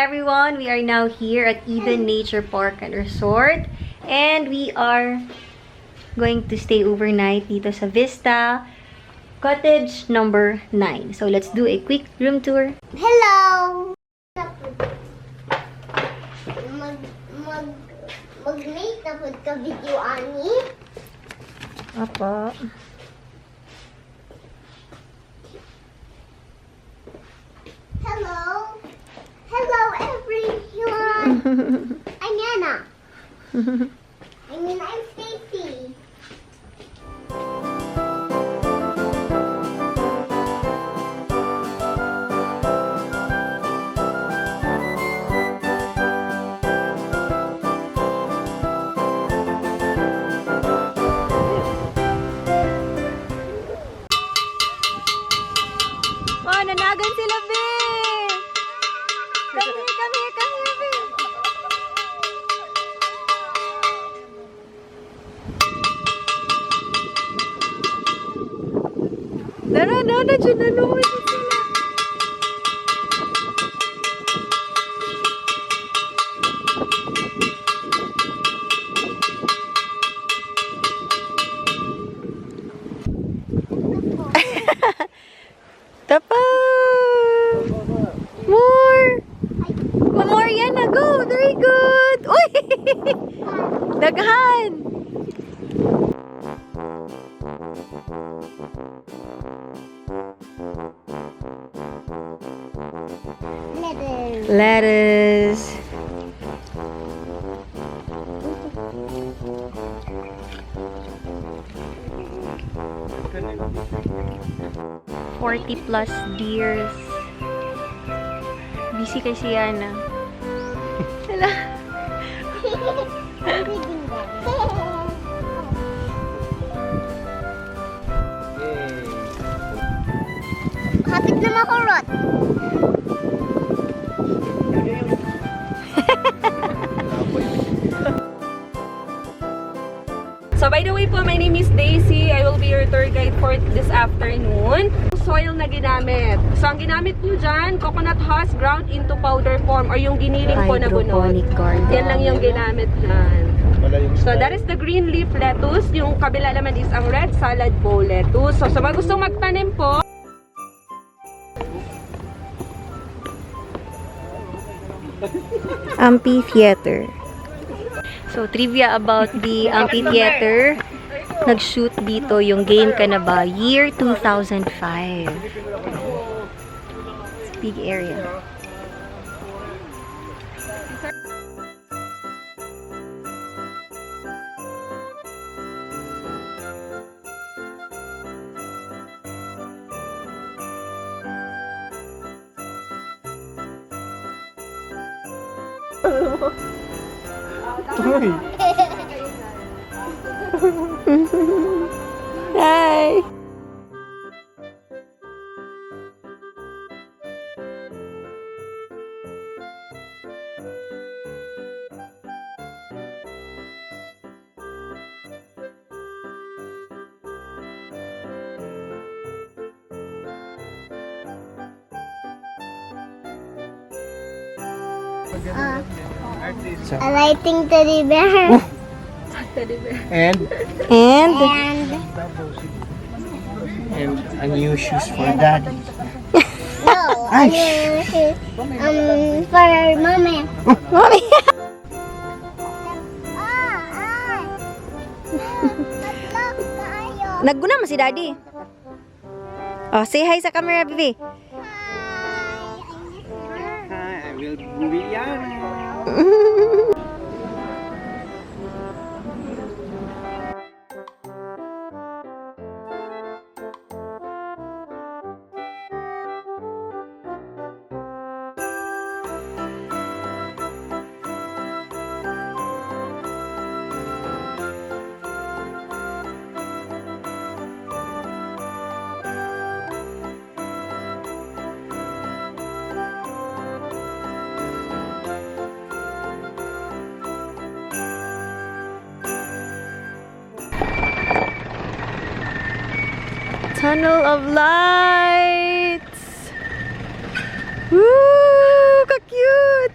everyone! We are now here at Eden Nature Park and Resort. And we are going to stay overnight dito sa Vista Cottage number 9. So let's do a quick room tour. Hello! Mag-make na po ka video, Ani? Apa. Hello! Hello, everyone! I'm Anna. I mean, I'm Stacy. Oh, nanagan sila, Be! Come here, Be! Dara, dyan na naman sila. Tapa! More! More yan na. Go! Very good! Uy! Daghan! Lettuce. 40 plus deers. Busy kay si Yana. Hala. Kapit na makurot. So by the way po, my name is Daisy. I will be your tour guide for this afternoon. Soil na ginamit. So ang ginamit nyo dyan, coconut husk ground into powder form or yung giniling po na bunot. Yan lang yung ginamit dyan. So that is the green leaf lettuce. Yung kabila naman is ang red salad bowl lettuce. So sa mga gustong magtanim po, Amphitheater. So, trivia about the amphitheater. Nag-shoot dito yung Game Ka Na Ba? Year 2005. It's a big area. Hi! A lighting teddy bear. And a new shoes for daddy. No, for mommy. Mommy! Matlak kayo. Nagguna mo si Daddy. Oh, say hi sa camera, baby. Hi, I will be Yana. Tunnel of Lights! Woo! Ka-cute!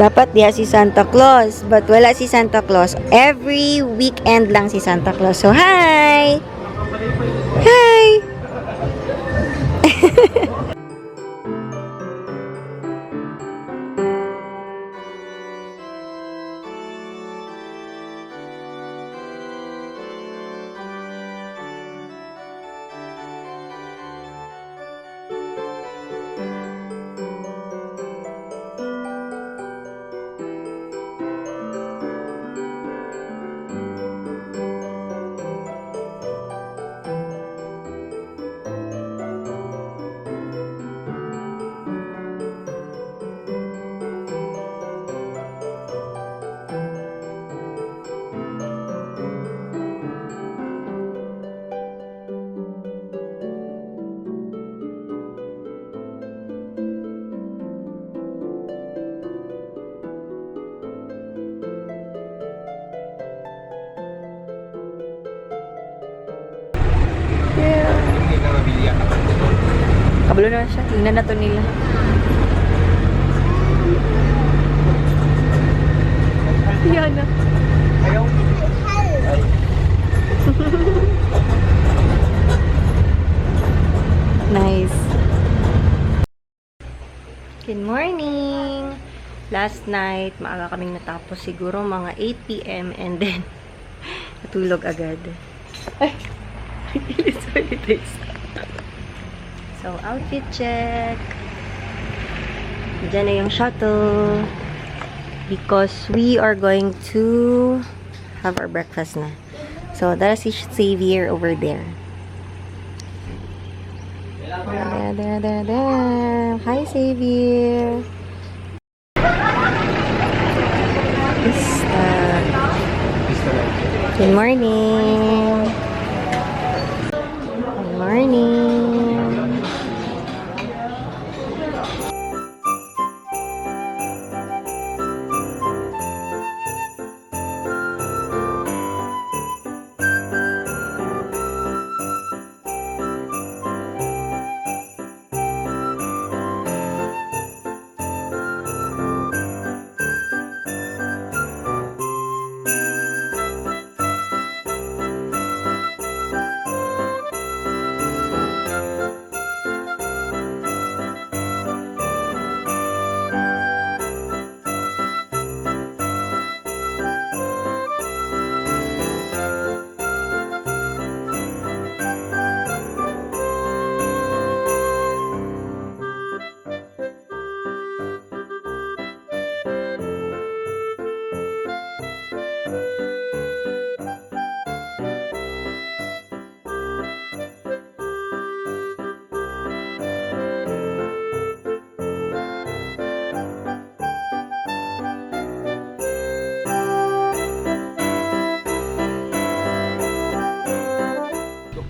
Dapat diha si Santa Claus. But wala si Santa Claus. Every weekend lang si Santa Claus. So, hi! Hi! Kabalo na siya. Tingnan na to nila. Yan na. Ayaw. Nice. Good morning! Last night, maaga kaming natapos. Siguro mga 8 p.m. and then, natulog agad. Ay! Sorry, guys. So, outfit check. Diyan na yung shuttle. Because we are going to have our breakfast na. So, that's si Xavier over there. There. Hi, Xavier. Good morning. Good morning.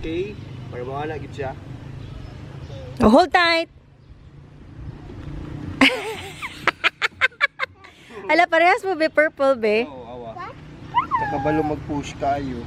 Okay. Para mawala gid siya. Oh, hold tight. Ala, parehas mo be purple, be. Oo, awa. Kakabalo mag-push kayo.